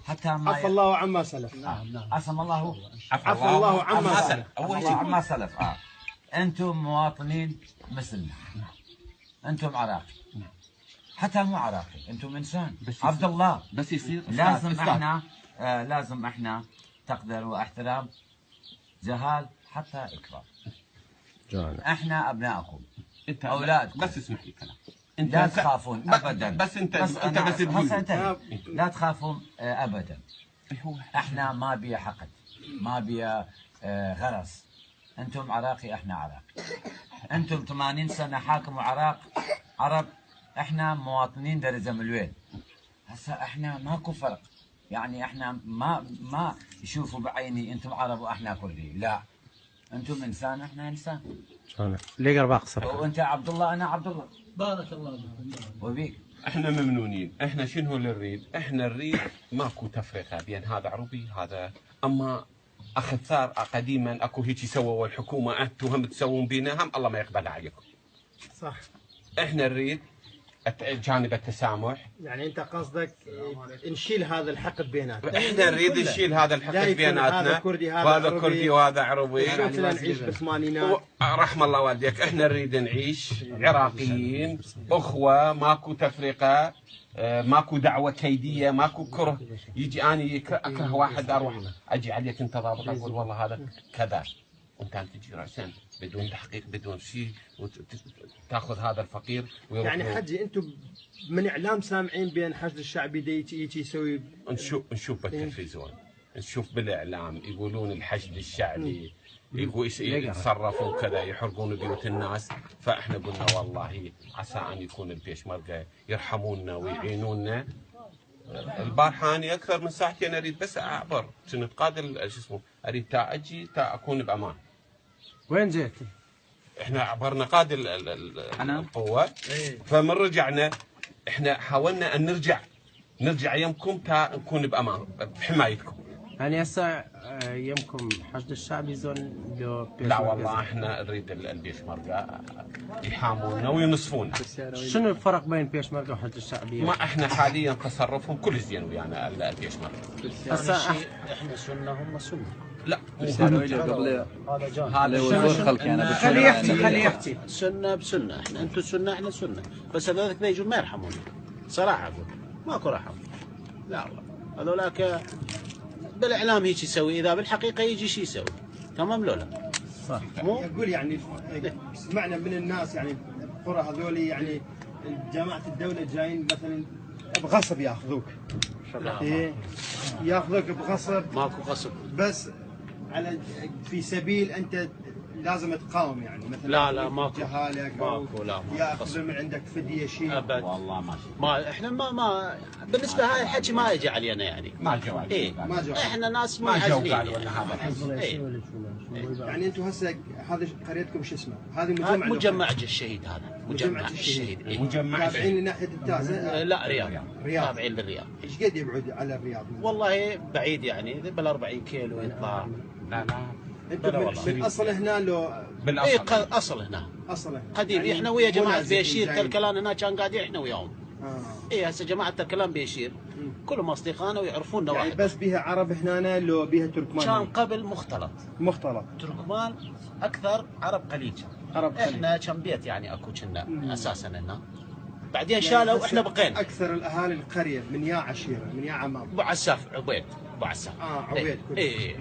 حتى ما عفى الله عما سلف. عفى الله عما سلف. عما سلف. انتم مواطنين مثلنا، انتم عراقي، حتى مو عراقي، انتم انسان عبد الله، بس يصير لازم احنا تقدير واحترام، جهال حتى اكرام. احنا ابنائكم، انت اولادكم، بس اسمح لي كلام. انت لا تخافون ابدا. بس انت لا تخافون ابدا. احنا ما بيا حقد، ما بيا غرس. انتم عراقي، احنا عراقي. انتم 80 سنه حاكموا عرب، احنا مواطنين درجه ملوين. هسه احنا ماكو فرق، يعني احنا ما يشوفوا بعيني انتم عرب واحنا كردي، لا، انتم انسان احنا انسان. ليه قرب اقصر؟ وانت عبد الله انا عبد الله. بارك الله فيك وبيك. احنا ممنونين. احنا شنو اللي نريد؟ احنا نريد ماكو تفرقه بين هذا عربي هذا، اما اخذ ثار قديما اكو هيك سووا الحكومه، انتم هم تسوون بينا، هم الله ما يقبلها عليكم. صح. احنا نريد جانب التسامح. يعني انت قصدك نشيل هذا الحقد بيناتنا. احنا نريد نشيل هذا الحقد بيناتنا، هذا كردي وهذا عربي، يعني نعيش بالثمانينات. رحم الله والديك. احنا نريد نعيش عراقيين اخوه، ماكو تفرقه، ماكو دعوه كيديه، ماكو كره. يجي اني اكره واحد اروح اجي عليك انت ضابط اقول والله هذا كذا، وانت تجي راسا بدون تحقيق بدون شيء وتاخذ هذا الفقير ويروح. يعني حجي انتم من اعلام سامعين بين حشد الشعبي يجي يسوي، نشوف بالتلفزيون، نشوف بالاعلام يقولون الحشد الشعبي، يتصرفون كذا، يحرقون بيوت الناس. فاحنا قلنا والله عسى ان يكون البيشمركه يرحمونا ويعينونا. البارحه اني اكثر من ساعتين اريد بس اعبر، كنت قادر شو اسمه اريد اجي اكون بامان. وين جيت؟ احنا عبرنا قاد القوه، فمن رجعنا احنا حاولنا ان نرجع يمكم نكون بامان بحمايتكم. يعني هسه يمكم حشد الشعبي زون لا والله احنا نريد البيشمركه يحامونا وينصفونا. شنو الفرق بين البيشمركه وحشد الشعبي؟ ما احنا حاليا تصرفهم كل زين ويانا البيشمركه. هسه احنا سنه هم سنه. لا هذا وزور خلقي انا خليه يحكي سنه بسنه. احنا انتم سنه احنا سنه، بس هذولك بيجوا ما يرحمونا صراحه، اقول ماكو رحم. لا والله هذولاك بالاعلام هيك يسوي، اذا بالحقيقه يجي شو يسوي؟ تمام لو لا؟ صح. اقول يعني سمعنا من الناس يعني القرى هذول يعني جماعه الدوله جايين مثلا بغصب ياخذوك. ياخذوك بغصب. ماكو غصب، بس على في سبيل انت لازم تقاوم، يعني مثلا لا ماكو جهالك ماكو، لا ياخذ من عندك فديه شيء ابد والله ماشي. ما احنا ما بالنسبه هاي الحكي ما اجى علينا يعني. ما جو ما جو. احنا ناس ما جو عاجلين قالوا لنا هذا. يعني انتم هسه هذا قريتكم شو اسمه؟ هذه مجمع الشهيد، هذا مجمع الشهيد. مجمع تابعين لناحيه التاسع؟ لا رياض تابعين للرياض. ايش قد يبعد على الرياض؟ والله بعيد يعني بال 40 كيلو يطلع. لا انتم بالاصل هنا لو بالاصل اصل هنا اصلا قديم يعني احنا ويا جماعه بيشير تركلان هنا كان قاعدين احنا وياهم. اي هسه جماعه تركلان بيشير كلهم اصدقائنا ويعرفونا يعني واحد. بس بيها عرب هنا لو بيها تركمان؟ كان قبل مختلط تركمان اكثر، عرب قليل. احنا كم بيت يعني اكو كنا اساسا هنا، بعدين يعني شالوا واحنا بقينا. اكثر الاهالي القريه من يا عشيره من يا عمام. ابو عساف عبيد، ابو عساف عبيد اي